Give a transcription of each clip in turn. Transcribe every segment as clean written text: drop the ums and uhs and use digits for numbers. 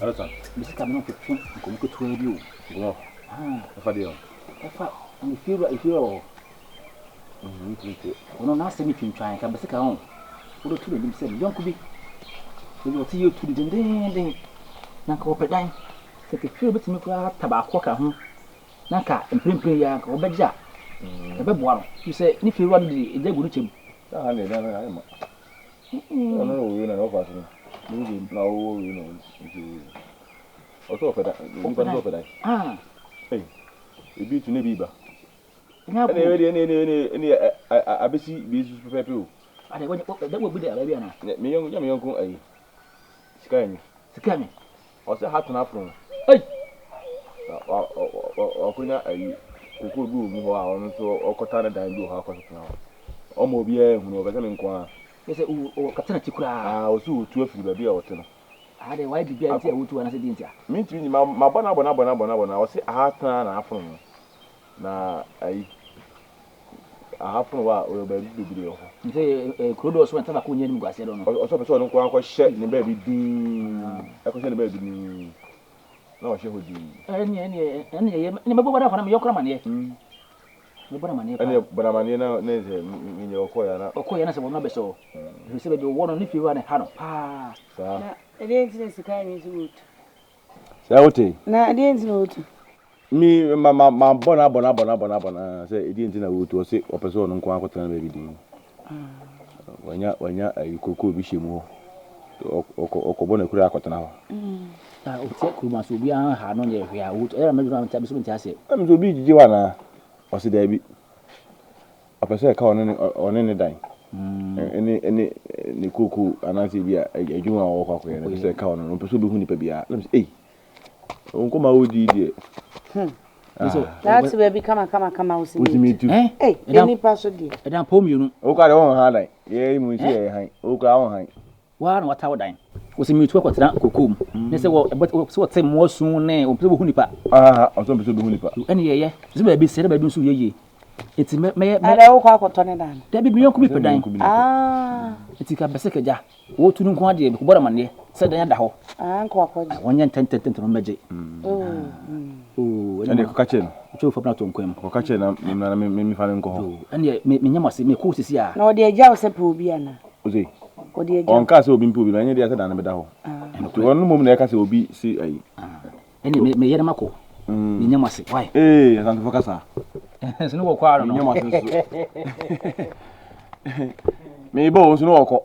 Alata. Me sika me no twetwe nkɔmmɔ ketewa bi o. Nkɔmmɔ? Ah. Ɛfa deɛ ho? Ɛfa efiewura efiewura wɔ hɔ. Ntumi ntie. Ɔno n'asɛm twintwan ka bɛsika ho. Wode to n'anim sɛ me yɔnko bi. Baabi ɔte yɛ tu no dendeenden. Na nka ɔpɛ dan. Sɛ nka efiewura bɛtumi koraa ta baako aka ho. Na nka mprempren yi ara nka ɔbɛgye a, ɛbɛboa no. Ɛfiri sɛ ne fiewura no de egya gu ne kyɛm. Saa ha deɛ dan no ayɛ ma. Ɔno na ɔwɔ wei na ɔfa so no. Na ɔwɔ wei na nti ɔsɛ ɔpɛ dan. Nipa no sɛ ɔpɛ dan. Ah. Ei, ebi tu na ebi ba. Ɛnyɛ Ɛna agorɔ. ɛyɛ deɛ ɛna ɛna ɛna ɛna abɛsi bi so pɛpɛɛpɛ o. Ade wɔ wɔ wɔ bi da baabi ana? Me yɔnko nyɛ me yɔnko ayi. Sika yɛ nyi. Sika mi. Ɔsɛ ha tena afro. Ei. Na wa wakonya ayi koko bi wɔ mu hɔ a ɔno nso ɔkɔta ne dan bi wɔ hɔ akɔtena hɔ. Ɔma obiara ehunu ɔpɛ sɛ me nko ara. Yɛ sɛ o kata n'akyi koraa. Ah, ɔsɛ ɔtu afiri baabi a ɔte no. Aha deɛ wayɛ biribi a nti a wotu anaasɛ deɛ nti a. Mentumi nyi ma mabɔ no abɔ no abɔ no abɔ no abɔ no ɔse aha tena na afono no na ayi aha fono hɔ a ɔyɛ baabi bebree wɔ hɔ. Nti sɛ kuro dɔɔso a nsa baako nyɛ animguaseɛ dɔ no. Ɔsɛ ɔpɛ sɛ ɔno nko ara kɔhyɛ ne baabi dinn ɛkɔhyɛ ne baabi dinn na ɔhyɛ hɔ dinn. Ɛneɛ ɛneɛ ɛneɛ yɛ ɛneɛ mɛbɔ bɔdamfo na meyɛ ɔkora amaneɛ. Mɛbɔ no amaneɛ paa. Ɛneɛ bɔ no amaneɛ na na sɛ menyɛ ɔkɔɛ ana. Ɔkɔɛ na sɛ wɔn abɛsɛ hɔ. Ɛfiri sɛ baabi ɔwɔ no ne fie hɔ a na ɛha no paa. Saa. Na ɛdeɛn nti na sika nwi nso wɔtu? Sɛ wote. Na ɛdeɛn nti na wɔtu? Mi ma ma ma bɔ na bɔ na bɔ na bɔ na bɔ na sɛ ɛdeɛn nti na wɔtu ɔse ɔpɛ sɛ ɔno nko ara kɔtena baabi din. Wanya wanya ayi koko bi hyɛ mu hɔ. Ɔkɔ ɔkɔbɔ n'akura akɔtena hɔ. Na ɔte kurom ase obiara ha no nyɛ hwee a wɔtu ɛyɛ na mɛdwene a mete ase aseɛ. Ɛm sɛ obi gyigye hɔ anaa? Ɔse daabi. Ɔpɛ sɛ ɛka ɔne ne ɔne ne dan. Ɛne ɛne ne kookoo anaasɛ ebi a adwuma a ɔwɔ kɔ akɔyɛ no ɔpɛ sɛ ɛka ɔno no ɔmpɛ sɛ obehu nipa biara. Ɛna mese ei nkɔmɔ a wodi yi deɛ. Na ate baabi kama kama kama wosi Wosi mi mi tu. Ei nipa so deɛ. Ɛdan pɔw mmienu. Wokɔ a deɛ wɔn han dan. Yɛ mu nso yɛ han. Wokɔ a wɔn han. Wo ara na wata wo dan. Wɔsi metu akɔtena kokoa mu. Ne sɛ wɔ ɛbɛ sɛ wɔte mmoa su ne wɔmpɛ sɛ wɔhu nipa. Aha ɔsɛ ɔmpɛ sɛ obehu nipa. Ɛne yɛyɛ sɛ baabi sɛ baabi nso yɛ yie. Eti mɛ mɛyɛ mɛ. Ada wokɔ akɔtɔ ne dan no. Dabi me yɔnko bi pɛ dan. Ah. Eti ka bɛsɛ kagya. Wɔtu no nko adeɛ mekɔbɔ no amaneɛ sɛ dan ada hɔ. Ah nka wakɔgye. Wɔnyɛ ntɛntɛntɛntɛm mmɛgye. Oh. Ɛne kɔka kyerɛ no. Otwa wo fam na to nkwan mu. Kɔka kyerɛ na na me me mefa no nkɔ hɔ. Ɛne me menyɛ mo ase mekɔ sisi a. Na ɔde agya wo sɛ pɛ obi anaa? Ose. Ɔde agya wo. Ɔnkaa sɛ obi mpɛ obi na ɛnyɛ deɛ sɛ dan no bɛda hɔ. Nti ɔno mmom na ɛka sɛ obi si ayi. Ɛne me meyɛ na makɔ. Menyɛ mo ase. Why? Ee Asantefo kasa. Nso ne wɔkɔ ara no. Menyɛ mo ase nso. Mebɔ o nso ne wɔkɔ.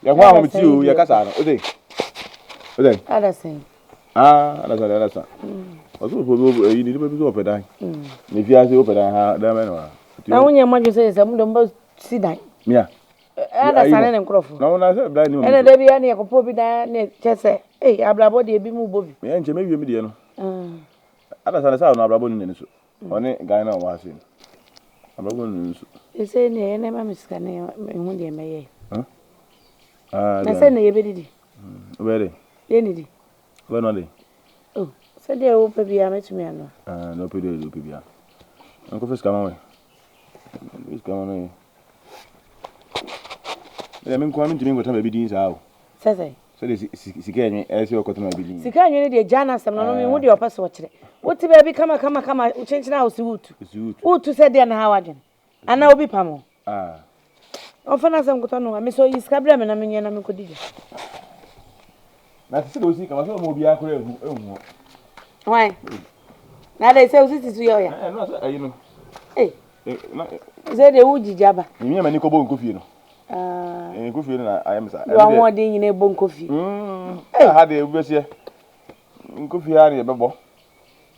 Yɛ ho ahomete o yɛ kasa no. Ose. Ose. Adasɛn. Ah, adasa de adasa. Ɔsɛ ɔpɛ obi ɛyi nipa bi sɛ ɔpɛ dan. Ne fi ase ɔpɛ dan ha dan bɛn na wa. Na wonyɛ mo adwene sɛ sɛ mo de mo bɛ si dan. Mia. Adasa ne ne nkorɔfo. Na wɔn asɛ dan ni wɔn. Ɛna da bi ya ne yɛkɔpɔ obi dan ne kyɛ sɛ ei abrabɔ deɛ ebi mu bɔ bi. Mia nkyɛn mɛwie mi deɛ no. Adasa ne sɛ ɔno abrabɔ ni n'ani so. Ɔne guy na ɔwɔ ase no. Abrabɔ ni n'ani so. Ɛsɛ ne ɛyɛ na ɛma me sika ne mehu deɛ mɛyɛ. Na sɛ na yɛbɛdidi. Wobɛyɛ dɛ? Yɛnnidi. Wobɛnoa dɛ? Oh, sɛdeɛ wopɛ biara mɛtumi anoa. Ah, deɛ wopɛ deɛ wopɛ biara. Nkɔfɛ sika ma wɛ. Sika ma no yɛ. Ɛyɛ me nkoa mentumi nkɔtena baabi din saa o. Sɛ sɛ? Sɛdeɛ sika ɛnwe ɛyɛ sɛ ɔkɔtena baabi din. Sika ɛnwe no deɛ gyaa n'asɛm no no mehu deɛ ɔpɛ sɛ ɔkyerɛ. Wote baabi kama kama kama kyenkyen a wosi wotu. Wotu sɛ deɛ na ha wadwene. Anaa obi pam wo. Ɔmfa n'asɛm nkotɔ no a, mesɛ ɔyi sika brɛ me na menyɛ na menkɔdi dwa. Na te sɛ deɛ osi kama sɛ ɔma obiara koraa ehu ehu hɔ. Hwan? Na adɛ sɛ osi ti so yɛ ɔya. Ɛɛ na sɛ ayi no. Ee. Sɛ deɛ wogyigya ba. Mimi ama ni kɔbɔ nkofie no. Nkofie no na ayɛ me saa. Deɛ ahoɔden nyina ɛbɔ nkofie. Ha deɛ obi bɛseɛ. Nkofie ha deɛ bɛbɔ.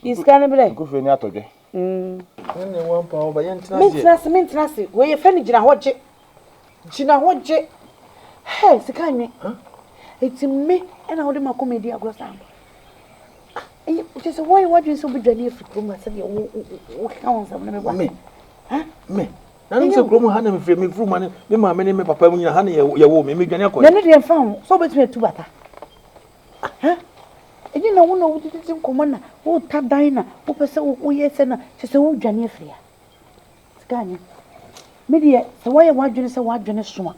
Yi sika no brɛ. Nkofie ne atɔdwe. Mentena ase, mentena ase. Wei yɛfrɛ no gyina hɔ gye. Gyina hɔ gye. Hey, sika nwe. Eti me ɛna wode m'akoma edi agorɔ saa no. Ah, ɛyɛ kyerɛ sɛ woayɛ w'adwene sɛ wobɛdwane afiri kurom ha sɛdeɛ wokeka wo nsɛm no meboa. Me. Me. Na ne sɛ kurom ha na mefiri mefiri ma ne me maame ne me papa mu nyina ha na yɛwoo me medwane akɔ. Na ne deɛ mfa ho sɛ wobɛtumi atu bata. Hɛ? Ɛnyɛ na wo na wodidi nkɔmmɔ na wota dan na wopɛ sɛ woyɛ sɛ na kyɛ sɛ wodwane afiri ha. Sika anyɛ. Me deɛ sɛ woayɛ w'adwene sɛ w'adwene so a,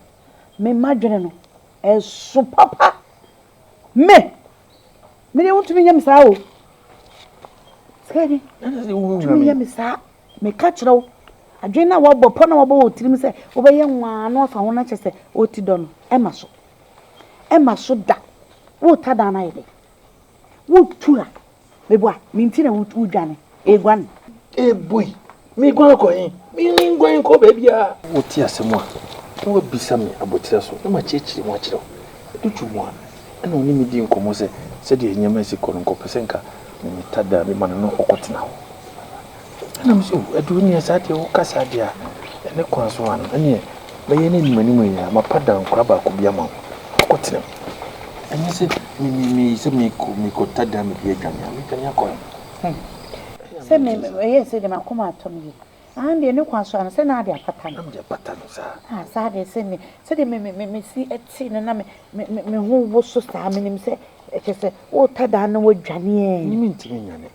me m'adwene no ɛso papa. Me! Me deɛ wontumi nyɛ me saa o. Sika ni. Tumi nyɛ me saa. Meka kyerɛ wo. Adwene no a wɔbɔ pɔ na wɔbɔ wɔ tirim sɛ wobɛyɛ nwaa na wafa ho no kyɛ sɛ ɔti dɔ no ɛma so. Ɛma so da. Wota dan no ayɛ dɛ. Wotu a Meboa, me nti na wodwane, eguan. Ebui, meguan akɔ he? Menguan nkɔ baabiara. Wote asɛm a, na woabisa me aboterɛ so na makyerɛkyerɛ mu akyerɛ wo. Ɛdu dwo mu a, ɛna ɔne me di nkɔmmɔ sɛ sɛdeɛ nneɛma asi kɔ no, nka ɔpɛ sɛ nka meta dan bi ma no na ɔkɔtena hɔ. Ɛna me sɛ, oh, Adu, ɛnneɛ saa deɛ woka saa deɛ a, ɛne kwan so ano, ɛnneɛ mɛyɛ no animanim yi ara, mapa dankora baako bi ama wo, kɔtena mu. Ɛnyɛ sɛ me me me sɛ mekɔ mekɔta dan baabi adwane a, medwane akɔ he? Hmm. Sɛ me ɛyɛ sɛ deɛ m'akoma atɔ me yam. Ah, deɛ ne kwan so ano sɛ na ade apata no. Na mede apata no saa. Ah, saa deɛ sɛ me sɛdeɛ me me me me si te no na me me me me ho woso saa menim sɛ ɛkyɛ sɛ wota dan na wadwane ɛ. Ne mentumi nnwane.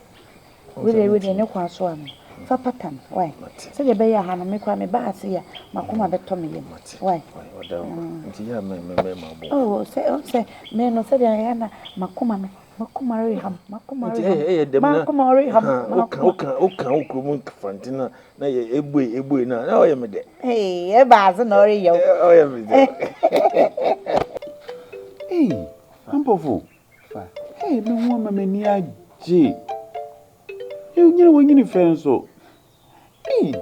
Wei deɛ wei deɛ ne kwan so ano. Fa pata no wai. Sɛdeɛ ɛbɛyɛ a ha no me koraa meba ha sei a m'akoma bɛtɔ me yam wai. Oh sɛ sɛ me no sɛdeɛ ɛyɛ na m'akoma no m'akoma reham m'akoma reham m'akoma reham m'akoma. Woka woka wo kurom mfante na na yɛ ebue ebue na na ɔyɛ me dɛ. Ee ɛba ase na ɔreyɛ wo. Ɔyɛ me dɛ. Ei ampɔfo Fa. Hey, me ho ama m'ani agye. Nyini wanyini fɛ nso. Ei,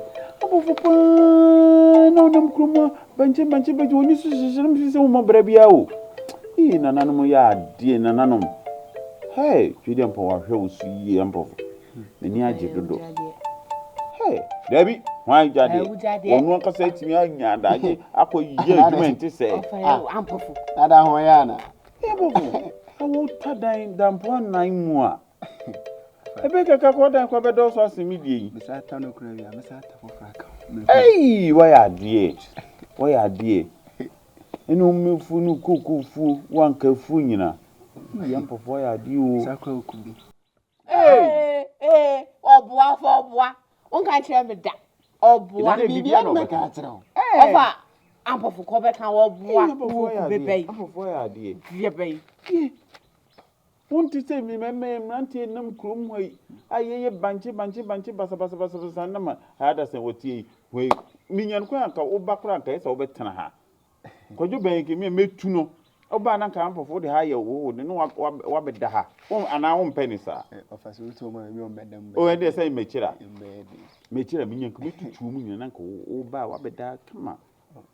abɔfo paa na ɔnam kurom a bankye bankye bankye wɔn ani so hyehyɛ na mfi sɛ wɔn bra biara o. Ei, nananom yɛ adeɛ nananom. Hey, twedi ampa wahwɛ wo so yie ampɔfo. M'ani agye dodo. Hey, dabi, hwan gya deɛ? Wɔn ankasa atumi anya adagye akɔ yɛ adwuma nte sɛ. Ampɔfo. Nada ho yɛ ana? Yɛbɔfo, sɛ wotwa dan dampɔn nan mu a, ebe kɛkɛ kɔ dan kɔ bɛdɔɔso asen me deɛ yi. Mesa ta no kura wia, mesa ta foforɔ aka ho. Ei, wɔyɛ adeɛ, wɔyɛ adeɛ. Ɛne omefuo ne kokofuo, wankafuo nyina. Yɛ mpɔfo wɔyɛ adeɛ o. Sa kura okubi. Ee, ee, ɔboa fa ɔboa. Wonka nkyerɛ me da. Ɔboa. Biribi na ɔbɛka akyerɛ wo. Ɔfa ampɔfo kɔ bɛka ɔboa. Wo kube bɛyi. Ampɔfo yɛ adeɛ. Dua bɛyi. Wonte sɛ mmeranteɛ nam kurom hɔ yi a yɛyɛ bankye bankye bankye basabasabasa nam a adasɛn wɔteɛ yi. Hɔ yi, menya no kwan anka woba koraa anka ɛsɛ sɛ wobɛtena ha. Kwadwo bɛn ke me a mɛtu no. Wobaa na nka ampɔfo wode ha yɛ wo de ne wabɛda ha. Anaa wompɛ ne saa? Ɔfa so wotu ɔma bi ɔmbɛda mu. O ɛdeɛ sɛ mɛkyira. Mɛkyira menya nka mɛtutu mu nyina na nka wobaa wabɛda kama.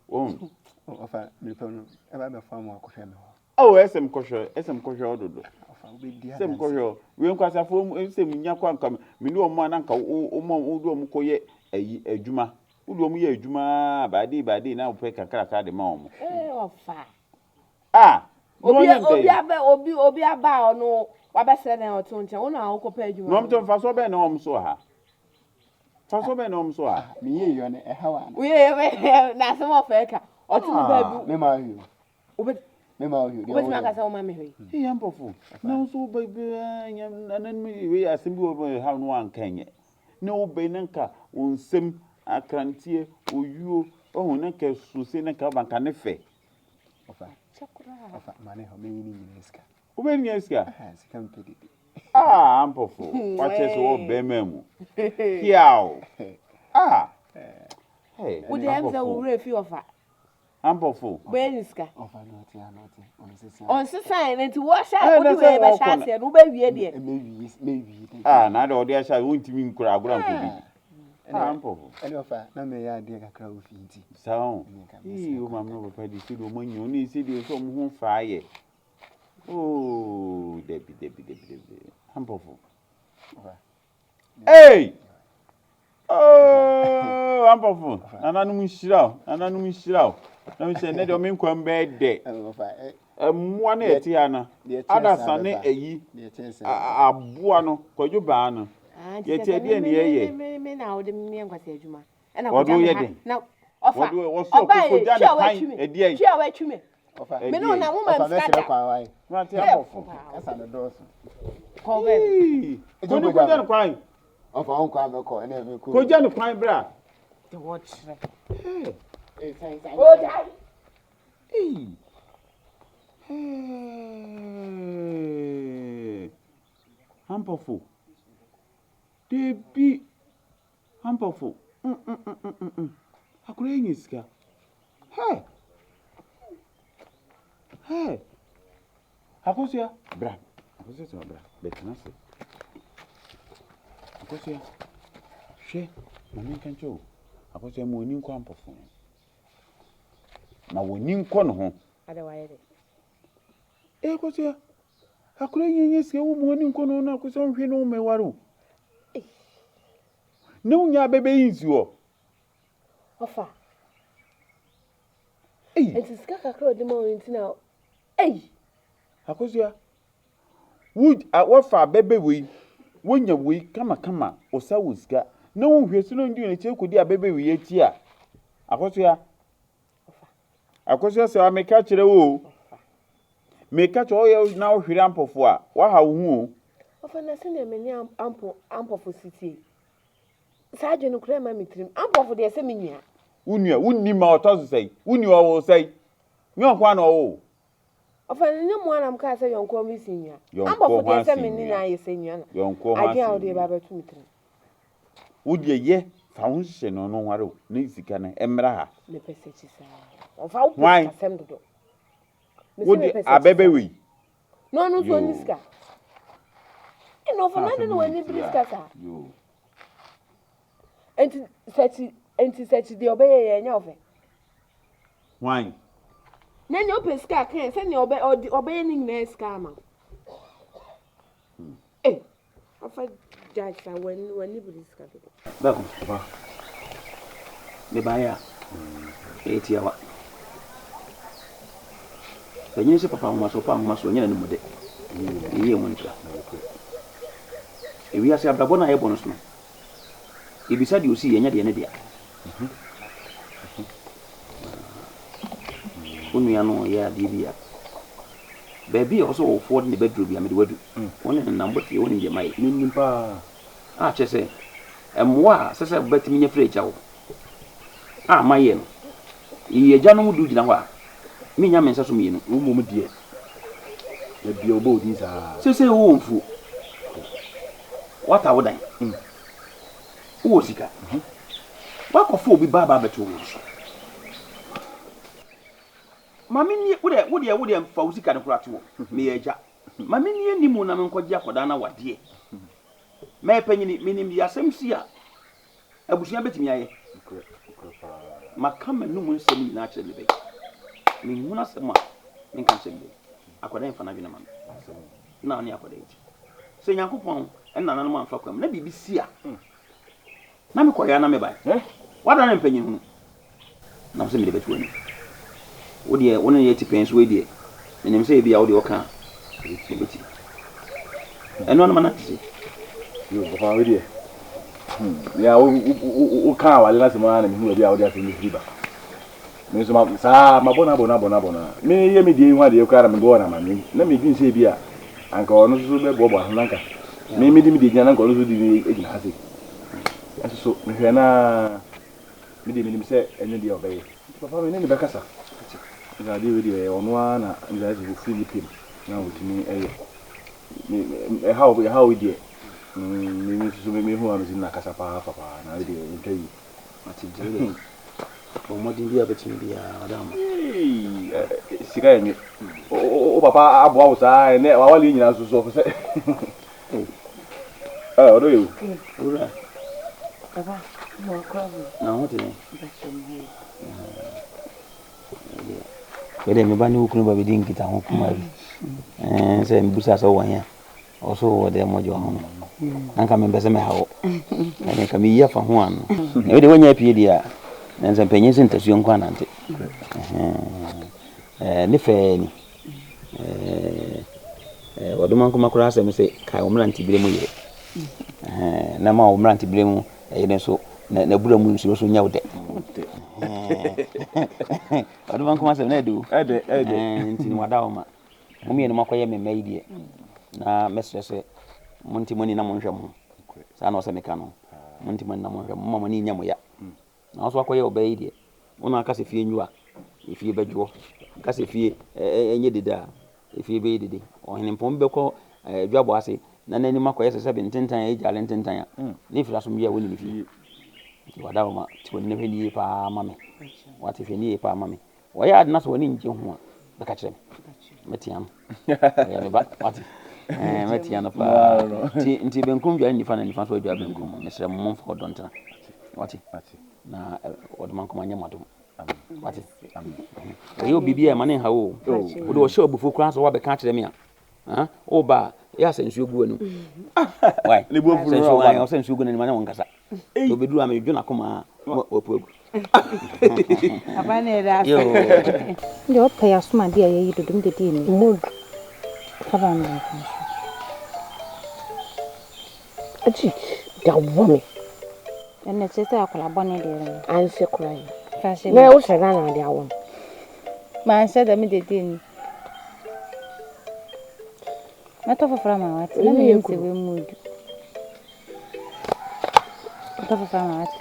Wɔn. Ɔfa mepɛ no ɛba bɛfa mu akɔhwɛ me hɔ. Oh ɛsɛ mkɔhwɛ ɛsɛ mkɔhwɛ ɔdodo. Sɛ mkɔhwɛ ɔ. Wei nkwasafoɔ sɛ menya kɔ anka me ne wɔn a na nka wo wɔn wode wɔn kɔyɛ ayi adwuma. Wode wɔn yɛ adwuma ara baadee baadee na wopɛ kakrakra de ma wɔn. Ee ɔfa. Ah! Na Obi wɔnyɛ obi dɛn? abɛ obi obi aba a ɔno wabɛsrɛ na ɔte wo nkyɛn wo na wokɔpɛ adwuma Na wɔn nso mfasoɔ bɛn na wɔn so wɔ ha? Mfasoɔ bɛn na wɔn so wɔ ha? Me yie yɔ no ɛha wa no. Woyɛ yɛ na asɛm ɔfa ɛka ɔte ne baabi. Me ma hwee o. Wobɛ Me ma hwee o. Wobɛtumi aka sɛ woma me hwee. Ee ampɔfo na wo nso woba bi nya nanom wei asɛm bi wɔ ha no anka nyɛ. Ne wo bɛn na nka wo nsam akranteɛ oyuo ɔho na nka ɛso sei na nka ɔba nka ne fɛ. Ɔfa ɔfa ma ne hɔ mɛyi ne nyinaa sika. Wobɛyi ne nyinaa sika? Ah, sika mpɛ dede. Ah, ampɔfo wakyɛ sɛ wɔ bɛrima mu. Hiaw. Ah. Hey, Wode ɛm sɛ wo werɛ fi ɔfa. Ampɔfo. Bɛyɛ ne sika. Ɔfa no ɔte ano ɔte ɔnsesa. Ɔnsesa yɛ nti wɔhyɛ wode wei bɛhyɛ aseɛ no wobɛwie deɛ. Mɛwie mɛwie. Ah na de ɔde ahyɛ wontumi nkura agorɔ nkɔ bi. Ah ampɔfo. Ɛne ɔfa na mɛyɛ adeɛ kakra wɔ fie nti. Saa o. Ii wo maame no papa de sɛ deɛ ɔmo anyi ɔne sɛ deɛ sɛ ɔmo ho faa yɛ. Oh dabi dabi dabi dabi ampɔfo. Hey! Oh, ampɔfo, nananom nhyira wo, nananom nhyira wo. Na mi sɛ nnɛ deɛ ɔme nkwa mbɛyɛ dɛ. Mmoa no ɛte ha no, adasa ne ayi, aboa no, kwadwo baa no. Yɛte ɛdeɛ ne yɛyɛ. Me na wode me nkwasi adwuma. Wɔde woyɛ den. Wɔde wɔsɔ koko gya ne pan ɛdeɛ. Twi a watwi me. Me ne ɔnam wo ma sika da. Mate abɔfo. Kasa no dɔɔso. Kɔ bɛbi. Kɔni kɔgya no kwan. Ɔfa wo kwan bɛkɔ ɛna ɛbɛkɔ. Kɔgya no kwan bra. De wɔkyerɛ. Ogya. Hey! Ampɔfo. Dabi! Ampɔfo. Mm mm mm mm mm. Akora yi nya sika. Hey! Hey! Akosua, bra. Akosua sɛ bra, bɛtena ase. Akosua, hwɛ, ma menka nkyerɛ wo. Akosua, ma w'ani nkɔ ampɔfo ho. Ma w'ani nkɔ ne ho. Ada wayɛ dɛ. Eh, Akosua, akora yi nyɛ sika wo ma w'ani nkɔ ne ho na Akosua nhwɛ ne ho mɛware o. Ne wo nya abɛbɛ yi nsi hɔ. Ɔfa. Ei. Nti sika kakra ɔde ma wo nti na ei. Akosua, wo wɔfa abɛbɛ wei, wonya wei kamakama, ɔsa wɔ sika, na wohwɛ so na ɔndi n'akyi akɔdi abɛbɛ wei akyi a, Akosua, Akosua sɛ meka kyerɛ wo o, meka kyerɛ wo na wohwere ampɔfo a, woaha wo ho o. Ɔfa na sɛnea me ne ampɔfo si tie. Saa adwene no koraa mma me tirim. Ampɔfo deɛ sɛ me nua. Wo nua, wonni ma ɔtɔ so sɛe. Wo nua ɔwɔ wo sɛe. Nyɛ ɔnko ara na ɔwɔ wo. Ɔfa no nyɛ mo ara na mo kaa sɛ yɔnkoɔ ho si nua. Ampɔfo deɛ sɛ me ne no ayɛ sɛ nua na adwene a wode ba abɛto me tirim. Wo deɛ yɛ, fa wo ho hyehyɛ no ɔno nware wo na sika no mmra ha. Mepɛ sɛkyi saa. Ɔfa wo pɛ sikasɛm dodo. Wo de abɛbɛ wei. Na ɔno nso ɔnni sika. Ɛna ɔfa n'ade na w'ani bere sika saa. Enti sɛkyi enti sɛkyi deɛ ɔbɛyɛ yɛ ɛnyɛ ɔfɛ. Hwan? Na nea ɔpɛ sika kan sɛnea ɔbɛ ɔde ɔbɛyɛ ne nyinaa sika ama. Ee afa gyae sa w'ani w'ani bere sika dodo. Bɛko papa mebaeɛ a ɛyɛ tiawa. Panyin sɛ papa nwoma so ɔpa nwoma so ɔnyɛ n'anim de. Ɛyɛ mu ntra. Ewiase abrabɔ no a yɛbɔ no so no, yɛbisa deɛ ɔsii yɛnyɛ deɛ ne dea. Wo nua no ɔyɛ adeɛ bi a, baabi a ɔsɛ ɔwofoɔ de ne bɛduro bi a mede wadu. Wo ne no nam bɔteɛ, wonim deɛ mayɛ. Menim paa. A kyerɛ sɛ, mmoa a ɛsɛ sɛ wobɛtumi nya firi agya hɔ a mayɛ no, Yi agyanom du gyina hɔ a, mennya me nsa so mmienu. Wo mmom deɛ, da biara wɔbɔ wo din saa. Seesei wowɔ mfuo, woata wo dan, wowɔ sika, woakɔfa obi ba aba abɛto wo so. Ma mennie, wo deɛ, wo deɛ, wo deɛ fa wo sika no koraa to hɔ, meyɛ agya. Ma menni anim na menkɔgye akwadaa no awadeɛ. Mɛyɛ panyini, menim deɛ asɛm si a, Abusua bɛtumi ayɛ. Maka m'anum nsɛm nyinaa akyerɛ me ba yi. Menhunu asɛm a menka nkyerɛ me ba yi. Akwadaa yi mfa n'adwene mma me. Na ɔne akwadaa yi te. Sɛ Nyankopɔn ne nananom amfa kwan mu na biribi si a, na mekɔyɛ a na mebae. Woadane mpanyin hunu. Na sɛ mede bɛto w'anim. Wo deɛ, wo ne no yɛ tipɛn so wei deɛ, menim sɛ ebia wo deɛ ɔka a, ɛbɛti. Ɛno ano ma no ate se. Yo, papa, wei deɛ, hmm, nea wo wo wo ka awale no asɛm ara na mehu baabi a wode asɛm no firi ba. Me nso ma saa mabɔ no abɔ no abɔ no abɔ no a, meyɛ me deɛ yi ho adeɛ koraa na mebɔɔ no amanneɛ. Na medwene sɛ ebi a anka ɔno nso so bɛboaboa ho na anka me mede me deɛ gyina na anka ɔno nso de ne gyina ha sei. Nso so mehwɛ no ara. Me deɛ menim sɛ ɛno deɛ ɔbɛyɛ. Nti papa me ne no bɛkasa. Nti adeɛ wei deɛ ɛyɛ ɔno ara na nti ayɛ sɛ ɔfiri ne pɛ mu na ɔtumi yɛ. Me ɛhaw ɛhaw yi deɛ mm, me nso so me hu a mesi no nakasa paa fa paa na wei deɛ ɛntwa yie. Mate nti wo deɛ bɔ mmɔden bi a wobɛtumi biara ɔda ama. Sika yɛ nwe. Wo papa aboa wo saa ɛnɛ wawale nyinaa nso so ɔpɛ sɛ. Ɛ ɔdɔ yɛ o. Owura. Papa, mo akora bo. Na ho te dɛn? Wei deɛ me ba ne wo kunu ba bɛdi nkitaho kumaa bi. Sɛ mebusa sɛ wowɔ he a, ɔso wɔ dɛ mmɔgye wɔ ho no. Na nka mempɛ sɛ mɛha wo. Ɛne nka meyi afa ho ano. Na wei deɛ woanya apue deɛ a, na nsɛ mpanyin sɛ ntasuo nko anante. Ne fɛɛ ni. Ɛɛ, Ɔdomankoma koraa asɛm sɛ kae wo mmeranteberɛ mu yere. Na ma wo mmeranteberɛ mu ɛyere nso n'abura mu nsuo nso nyɛ wo dɛ. Ɔdomankoma asɛm na ɛde o. Ɛdɛ, ɛdɛ. Nti no wada wo ma. Mo mmienu moakɔyɛ me mma yi deɛ, na mɛsrɛ sɛ monte mo ani na monhwɛ mo ho. Saa na ɔsɛ meka no. Monte mo ani na monhwɛ mo ho. Momma mo ani nyɛ mo ya. Na wo nso akɔyɛ ɔbaa yi deɛ, wo na aka sɛ fie nwu a, efie bɛdwoɔ. Nka sɛ fie ɛnyɛ dede a, efie bɛyɛ dede. Ɔhenempɔn bi bɛkɔ adwabɔ ase na n'anim akɔyɛ sɛ sɛbe ntentan a ɛyɛ gyaale ntentan a, ne mfiri asomdwoeɛ a wɔnni ne fie. Nti wada hɔ ma te w'ani na hwɛ ne yie paa ma me. Wate hwɛ ne yie paa ma me. Wɔyɛ ade na sɛ w'ani ngye ho a, bɛka kyerɛ me. Mɛtea no. Ɔyɛ me ba, wate. Ɛɛ mɛtea no paa. Nti nti benkum dware nifa na nifa nso adware benkum. Mesrɛ mo momfa ɔdɔ ntena. Wate. Na ɔde ma nkɔma nyɛ mo adom. Wate. Ɔyɛ obi bi a ɛma ne nha wo. Wode ɔhyɛ abufuo koraa sɛ woabɛka akyerɛ me a. Ah, woba a, ɛyɛ a sɛ nsuo gu w'anim. Why? Ne bu afu Sɛ no nsuo ɔba no. ɔsɛ nsuo gu n'anim a na wɔnkasa. Sɛ obɛduru a medwo n'akoma a na wapu agu. Papa na ɛda ase. Yoo. Deɛ ɔpɛ yɛ asom adeɛ a yɛyi dodo mede di ani. Mood. Fa ba me benkum so. Agyi de awɔ me. Ɛnna kyerɛ sɛ akwadaa bɔne deɛ no. Anhyɛ koraa yi. Fa hyɛ Na mu. wohyɛ da na ade awɔ me. Manhyɛ da mede di ani. Mɛtɔ foforɔ ama wate. Na menim sɛ wei mu du. Mɛtɔ foforɔ ama wate.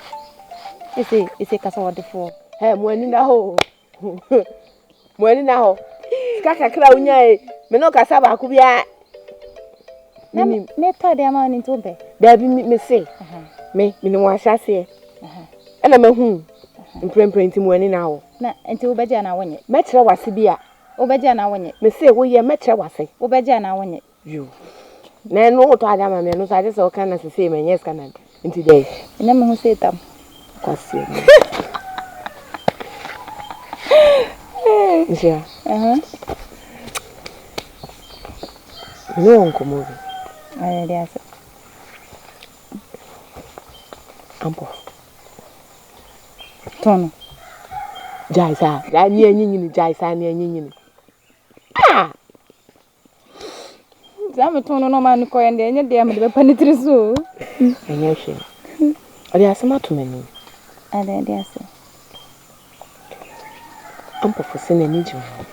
Ese ese kasa ɔdefoɔ. Hɛ mo ani na hɔ o. Mo ani na hɔ. Sika kakra a wonyae me ne ɔkasa baako biara. Na metɔ adeɛ ama wo no nti wompɛ? Daabi me se me menim w'ahyɛaseɛ ɛna mahu mprempren nti mo ani na hɔ. Na nti wobɛgye anaa wonyɛ? Mɛkyerɛ w'ase bi a. Wobɛgye anaa wonyɛ? Me se woyɛ mɛkyerɛ w'ase. Wobɛgye anaa wonyɛ? Yoo. Na ɛno wotɔ ade ama me ɛno nso agye sɛ woka na sesei manyɛ sika na nti dɛn? Ɛnyɛ me ho sei tam. Kwasia ni. Nhyira. Me ne wɔ nkɔmmɔ bi. Ayɛ de ase. Ampɔfo. Tɔn no. Gyae saa. Gyae ne anyinyini. Gyae saa ne anyinyini. Ah! Saa metɔn no na ɔma no kɔɛ deɛ ɛnyɛ deɛ mede bɛpa ne tiri so o. Ɛnyɛ hwee. Ɔde asɛm ato m'anim. Ade ade ase. Ampɔfo sɛ n'ani gye ho.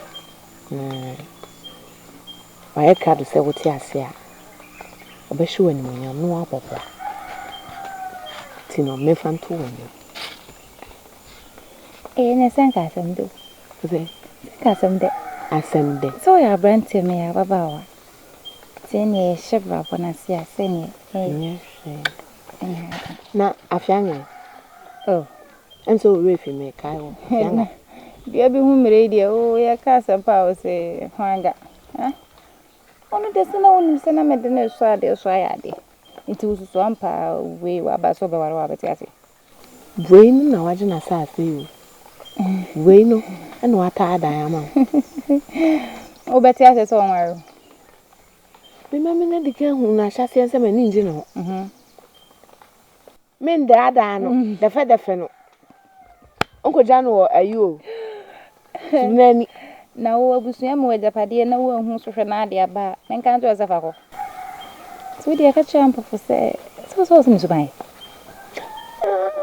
Na wayɛ krado sɛ wote ase a, ɔbɛhyɛ wo animuonyam na woabɔ bra. Nti no, memfa nto w'anim. Ee, na sɛ nka asɛm dɛ o. Sɛ? Sɛ nka asɛm dɛ. Asɛm dɛ. Sɛ woyɛ aberanteɛ meyɛ ababaawa. Nti ɛneɛ yɛhyɛ brabɔ no ase a sɛneɛ ɛnyɛ hwee. Na Afianga? Oh. Ɛm sɛ wo werɛ fi me kae wo. Afianga. Dua bi ho mmerɛ yi deɛ oo yɛka asɛm pa a wo se hwanga. Ɔno deɛ sɛ na wonim sɛ na mede no resɔ adeɛ so ayɛ adeɛ. Nti wosusu ampa wei waba sɛ ɔbɛware wo a wobɛte ase. Wei no na wagye n'asase yi o. Wei no na watɔ adan ama wo. Wobɛte ase sɛ ɔnware wo. Mema me na di kan hu no ahyɛaseɛ sɛ m'ani ngye ne ho. Mendaadaa no dɛfɛdɛfɛ no. Nkɔgya no wɔ ayi o. Sumina ani. Na wo abusua mu agyapadeɛ na woanhu so hwɛ na ade aba a, menka nkyerɛ wo sɛ fa kɔ. Nti wo deɛ ka kyerɛ Ampofo sɛ, sɛ wo sɛ wo sɛ me suban yɛ.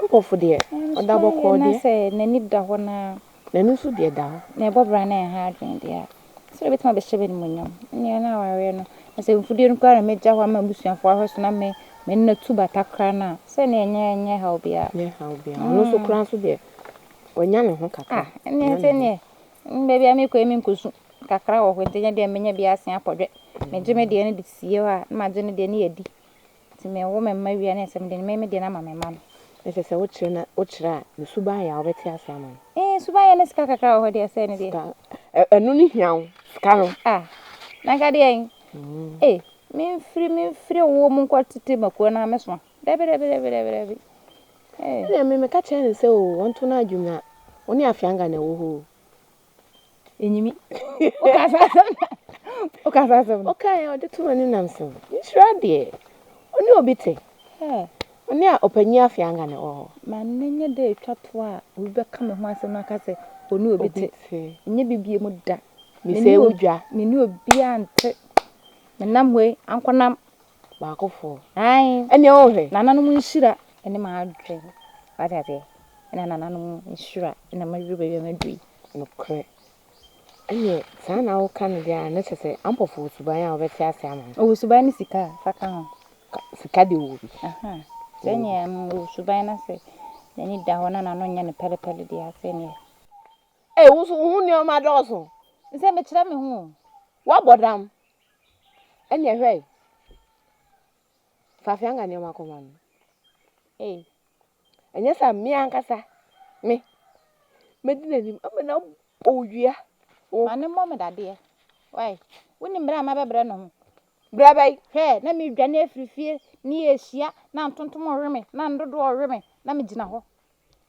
Ampofo deɛ, ɔda bɔkɔɔ deɛ. Na sɛ n'ani da hɔ na. N'ani nso deɛ da hɔ. Na ɛbɔ bra na ɛnha adwene deɛ a, sɛ ɔbɛtumi abɛhyɛ m'animuonyam. Ɛnneɛ na awareɛ no, na sɛ mfudeɛ no koraa na mɛgya hɔ ama abusuafoɔ ahwɛ so na me me nna tu bata koraa no a, sɛ ɛnneɛ ɛnyɛ ɛnyɛ haw biara. Ɛnyɛ haw biara. Ɔno nso koraa nso deɛ, wanya ne ho kakra. Ah, ɛnneɛ sɛ ɛnneɛ, baabi a mekɔ yi menkɔsu kakra wɔ hɔ nti ɛnyɛ deɛ menya bi asen apɔdwɛ. Megye me deɛ no de sie hɔ a, na magye ne deɛ ne yɛadi. Nti mewo me mma wie a na ɛsɛ mede me me deɛ no ama me mma no. Na kyerɛ sɛ wokyerɛ na wokyerɛ a ne suban yɛ a wobɛte ase ama no. Ee suban yɛ ne sika kakra wɔ hɔ deɛ sɛ ne deɛ. Sika ɛno ne hia wo sika no. Ah na nka deɛn ee memfiri memfiri wo mu nkɔ tete makuo na mesoa dabi dabi dabi dabi dabi ee. Ɛnna me meka kyerɛ no sɛ oo ɔnto n'adwene na wo ne Afianga na ɛwɔ hɔ o. Enyimi. Woka saa asɛm no. Woka saa asɛm no. Ɔkae a ɔde to m'ani nam so. Nhyira deɛ, ɔne obi te. Ɔne a ɔpanyin Afianga na ɛwɔ hɔ. Ma nnɛ nyɛ da a ɛtwa toɔ a obi bɛka me ho asɛm aka sɛ ɔne obi te. Ɛnyɛ bi bio mu da. Mesɛe wo dwa. Me ne obiara nte. Menam hɔ yi, ankɔnam. Baakofoɔ. Ae. Ɛnneɛ wonhwɛ. Nananom nhyira ne m'adwene. Wate aseɛ? Ɛna nananom nhyira na maduru baabi a maduru yi. Nokorɛ. Ɛneɛ saa na woka no deɛ a na kyerɛ sɛ Ampɔfo wɔ suban a wobɛte ase ama no. Ɔwɔ suban ne sika a, fa ka ho. Sika deɛ ɔwɔ bi. Aha. Sɛdeɛ ɔwɔ suban na sɛ n'ani da hɔ na n'ano nyɛ no pɛlepɛle deɛ a sɛdeɛ. Ei wo nso wo ho nneɛma dɔɔso. Nsɛ mekyerɛ me ho o. Woabɔ dam. Ɛnneɛ hwɛ, fa afeanga nneɛma kɔma no. Ei. Ɛnyɛ saa me ankasa, me, mɛdi n'anim ama no abɔ wo dua. Wo. Ma no mmɔ me dadeɛ. Wai, wonim berɛ a mabɛbrɛ ne ho? Berɛ bɛn? Hwɛ, na meredwane afiri fie, ne yɛrehyia, na ntontom rewe me, na ndodoɔ rewe me, na megyina hɔ.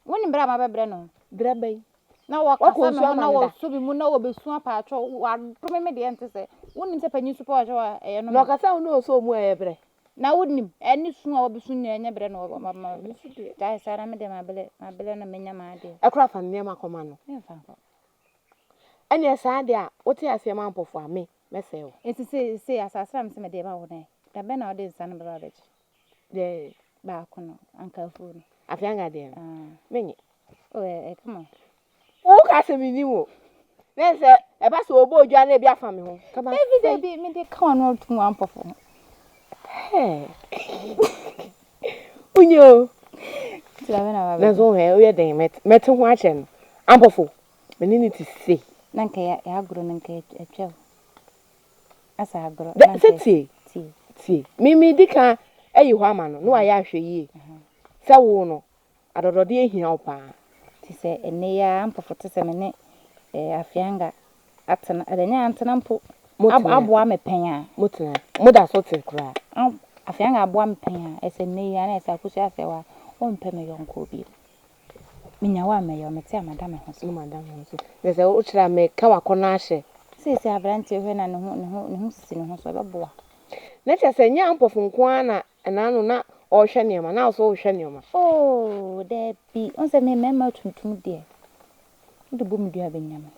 Wonim berɛ a mabɛbrɛ ne ho? Berɛ bɛn? Na wɔkasa me ho, na wɔsɔ me mu, na wɔbɛsu apaakyɛw, wɔadome me deɛ nte sɛ. Wonim sɛ panyin su pa ɔhyɛ hɔ a, ɛyɛ nnome. Na ɔkasa wo na ɔsɔ wo mu a, ɛyɛ berɛ? Na wonim, ɛne su a wɔbɛsu nyinaa ɛnyɛ berɛ na wɔbɛma mabrɛ. Gyae saa na me deɛ mabrɛ, mabrɛ na manya m'adeɛ. Ɛkora fa nneɛma kɔma no. Memfa nkɔ. Ɛneɛ saa deɛ a, wote aseɛ ma mpɔfoɔ a, me, mɛsɛe wo. Enti seesei asase a mese mede rema wo no ɛ, da bɛn na wode nsa no bɛba abɛgye? Deɛ. Baako no, anka afuo no. Afeanga deɛ no, menyɛ. Oh, ɛ, ɛ, come on. Wo ka sɛ mennim o. Na sɛ ɛba sɛ ɔbɔ odwa na ebi afa me ho. Dabi dabi, mede ka ɔno atum ampɔfo ho. Hey. Wonye o. Na so hwɛ, woyɛ den, mɛte ho akyerɛ no. Ampɔfo, me ne no te sei. Na nka yɛ agorɔ no nka atwa o. Asa agorɔ. Sɛ tie, tie. Me me di kan ayi hɔ ama no, na wayɛ ahwɛ yie. Sɛ wo no, Adɔdɔdeɛ hia wo paa. Te sɛ ɛnnɛ yi ara mpɔfo te sɛ me ne Afianga atena, ɛnyɛ antena mpo, aboa me pɛn a. Motena, moda so te koraa. Afianga aboa me pɛn a, ɛsɛ nnɛ yi ara na ɛsɛ Akosua asɛ wa, ɔmpɛ me yɔnkoɔ bio. Menya wo a mɛyɛ wo, mete a mada me ho so. Na mada me ho so. Na sɛ wokyerɛ a meka w'akɔnnɔ ahyɛ. Seesei aberanteɛ hwɛ na ne ho, ne ho, ne ho sisi ne ho so, ɛbɛboa. Na kyerɛ sɛ ɛnyɛ ampɔfo nko ara na Ɛna no na ɔrehwɛ nneɛma, na wo nso worehwɛ nneɛma. Oh, dabi. Wohu sɛ me mmarima tuntum deɛ, wode bɔ me dua a bɛnya me.